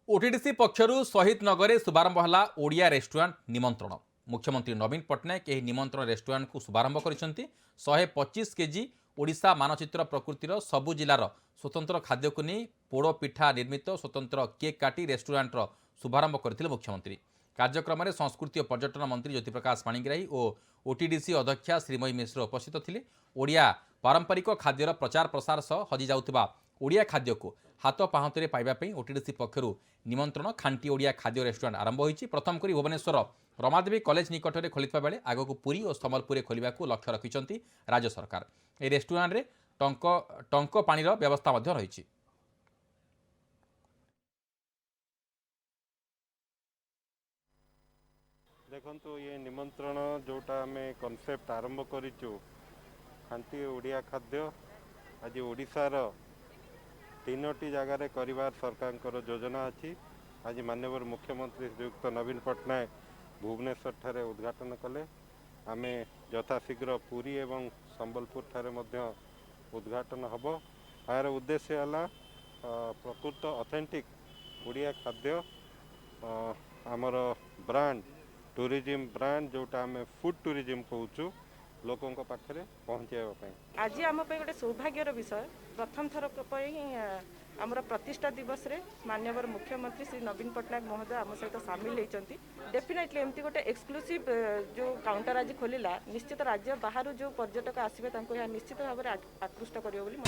OTDC ପକ୍ଷରୁ ଶହୀଦ ନଗରରେ ଶୁଭାରମ୍ଭ ହେଲା ଓଡ଼ିଆ ରେଷ୍ଟୁରାଣ୍ଟ ନିମନ୍ତ୍ରଣ। ମୁଖ୍ୟମନ୍ତ୍ରୀ ନବୀନ ପଟ୍ଟନାୟକ ଏହି ନିମନ୍ତ୍ରଣ ରେଷ୍ଟୁରାଣ୍ଟକୁ ଶୁଭାରମ୍ଭ କରିଛନ୍ତି। 125 କେଜି ଓଡ଼ିଶା ମାନଚିତ୍ର ପ୍ରକୃତିର ସବୁ ଜିଲ୍ଲାର ସ୍ୱତନ୍ତ୍ର ଖାଦ୍ୟକୁ ନେଇ ପୋଡ଼ ପିଠା ନିର୍ମିତ ସ୍ୱତନ୍ତ୍ର କେକ୍ କାଟି ରେଷ୍ଟୁରାଣ୍ଟର ଶୁଭାରମ୍ଭ କରିଥିଲେ ମୁଖ୍ୟମନ୍ତ୍ରୀ। କାର୍ଯ୍ୟକ୍ରମରେ ସଂସ୍କୃତି ଓ ପର୍ଯ୍ୟଟନ ମନ୍ତ୍ରୀ ଜ୍ୟୋତିପ୍ରକାଶ ପାଣିଗ୍ରାହୀ ଓ ଓଟିଡିସି ଅଧ୍ୟକ୍ଷା ଶ୍ରୀମୟୀ ମିଶ୍ର ଉପସ୍ଥିତ ଥିଲେ। ଓଡ଼ିଆ ପାରମ୍ପରିକ ଖାଦ୍ୟର ପ୍ରଚାର ପ୍ରସାର ସହ ହଜିଯାଉଥିବା ଓଡ଼ିଆ ଖାଦ୍ୟକୁ ହାତ ପାହାନ୍ତରେ ପାଇବା ପାଇଁ ଓଟିଡିସି ପକ୍ଷରୁ ନିମନ୍ତ୍ରଣ ଖାଣ୍ଟି ଓଡ଼ିଆ ଖାଦ୍ୟ ରେଷ୍ଟୁରାଣ୍ଟ ଆରମ୍ଭ ହୋଇଛି। ପ୍ରଥମ କରି ଭୁବନେଶ୍ୱର ରମାଦେବୀ କଲେଜ ନିକଟରେ ଖୋଲିଥିବା ବେଳେ ଆଗକୁ ପୁରୀ ଓ ସମ୍ବଲପୁରରେ ଖୋଲିବାକୁ ଲକ୍ଷ୍ୟ ରଖିଛନ୍ତି ରାଜ୍ୟ ସରକାର। ଏହି ରେଷ୍ଟୁରାଣ୍ଟରେ ଟଙ୍କ ପାଣିର ବ୍ୟବସ୍ଥା ମଧ୍ୟ ରହିଛି। ଦେଖନ୍ତୁ, ଇଏ ନିମନ୍ତ୍ରଣ ଯେଉଁଟା ଆମେ କନସେପ୍ଟ ଆରମ୍ଭ କରିଛୁ, ଖାଣ୍ଟି ଓଡ଼ିଆ ଖାଦ୍ୟ ଆଜି ଓଡ଼ିଶାର ତିନୋଟି ଜାଗାରେ କରିବାର ସରକାରଙ୍କର ଯୋଜନା ଅଛି। ଆଜି ମାନ୍ୟବର ମୁଖ୍ୟମନ୍ତ୍ରୀ ଶ୍ରୀଯୁକ୍ତ ନବୀନ ପଟ୍ଟନାୟକ ଭୁବନେଶ୍ୱରଠାରେ ଉଦ୍ଘାଟନ କଲେ। ଆମେ ଯଥାଶୀଘ୍ର ପୁରୀ ଏବଂ ସମ୍ବଲପୁରଠାରେ ମଧ୍ୟ ଉଦ୍ଘାଟନ ହେବ। ଏହାର ଉଦ୍ଦେଶ୍ୟ ହେଲା ପ୍ରକୃତ ଅଥେଣ୍ଟିକ୍ ଓଡ଼ିଆ ଖାଦ୍ୟ, ଆମର ବ୍ରାଣ୍ଡ, ଟୁରିଜିମ୍ ବ୍ରାଣ୍ଡ, ଯେଉଁଟା ଆମେ ଫୁଡ୍ ଟୁରିଜିମ୍ କହୁଛୁ, ଲୋକଙ୍କ ପାଖରେ ପହଞ୍ଚାଇବା ପାଇଁ। ଆଜି ଆମ ପାଇଁ ଗୋଟେ ସୌଭାଗ୍ୟର ବିଷୟ। ପ୍ରଥମ ଥର ପାଇଁ ଆମର ପ୍ରତିଷ୍ଠା ଦିବସରେ ମାନ୍ୟବର ମୁଖ୍ୟମନ୍ତ୍ରୀ ଶ୍ରୀ ନବୀନ ପଟ୍ଟନାୟକ ମହୋଦୟ ଆମ ସହିତ ସାମିଲ ହେଇଛନ୍ତି। ଡେଫିନେଟଲି ଏମିତି ଗୋଟେ ଏକ୍ସକ୍ଲୁସିଭ୍ ଯେଉଁ କାଉଣ୍ଟର ଆଜି ଖୋଲିଲା, ନିଶ୍ଚିତ ରାଜ୍ୟ ବାହାରୁ ଯେଉଁ ପର୍ଯ୍ୟଟକ ଆସିବେ, ତାଙ୍କୁ ଏହା ନିଶ୍ଚିତ ଭାବରେ ଆକୃଷ୍ଟ କରିବ ବୋଲି ମୁଁ